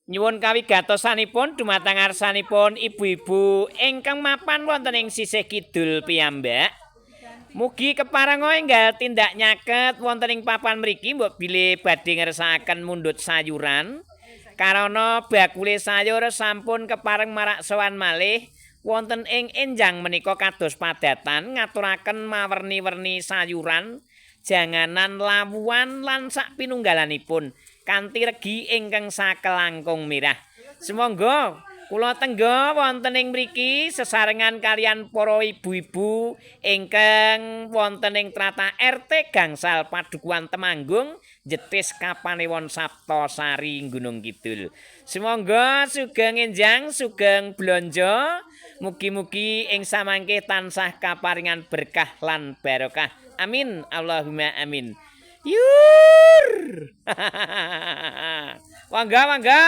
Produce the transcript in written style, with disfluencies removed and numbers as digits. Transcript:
Nyuwun kawigatosanipun dumateng ngarsanipun ibu-ibu ingkang mapan wonten ing sisih kidul piyambak. Mugi keparenga enggal tindak nyaket wonten ing papan mriki, mbok bilih badhe ngersakaken mundhut sayuran. Karana bakule sayur sampun kepareng marak sowan malih wonten ing enjang menika kados padatan ngaturaken mawerni-werni sayuran, janganan, lawuhan lan sak pinunggalanipun kanthi regi ingkang sakelangkung mirah. Sumangga kula tengga wonten ing mriki sesarengan kaliyan para ibu-ibu ingkang wonten ing tlatah RT 5 Padukuhan Temanggung, Jetis, Kapanewon Saptasari, Gunung Kidul. Sumangga sugeng enjang, sugeng blonjo. Mugi-mugi ing samangke tansah kaparingan berkah lan barokah. Amin Allahumma amin. Yur. Mangga, mangga.